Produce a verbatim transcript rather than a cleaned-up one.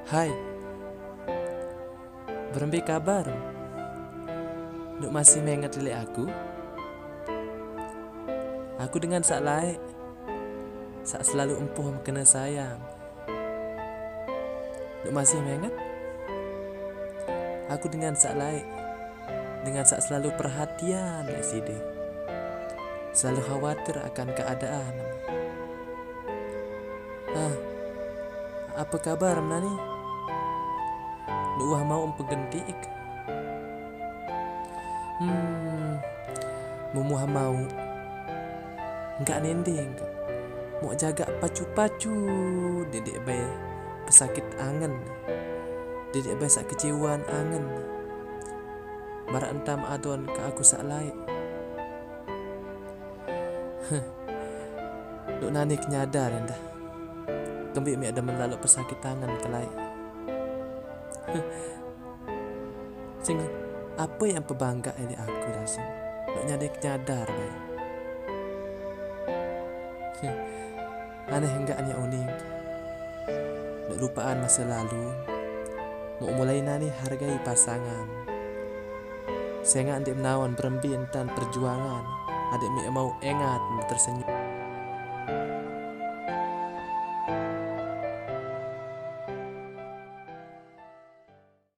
Hai, berembe kabar? Nduk masih menget lelek aku? Aku dengan saq laeq, saq selalu empuh mekene sayang. Nduk masih menget? Aku dengan saq laeq, dengan saq selalu perhatian leq side, selalu khawatir akan keadaan. Ah, ape kabar menani? Nduk wah mauq mpegentik? Hmm, mumuh mauq. Enggak nending, mauq jagaq pacu-pacu, dedeq bae pesakit angen, dedeq bae saq kecewean angen. Maraq entam adon ke aku saq laeq. Heh. Nduk nani nyadar endah. Kembeq meq demen laloq pesakit angen ke laeq. Heh. Sing ape yang pebanggaq eleq aku dah sing. Nduk nyadar nyadar bae. Heh. Aneh enggak nyaq uning. Nduk lupaqan mase lalu. Mauq mulai nani hargai pasangan. Sengaq ndeq menaon berembe entan perjuangan, adeq meq mauq engat tersenyum.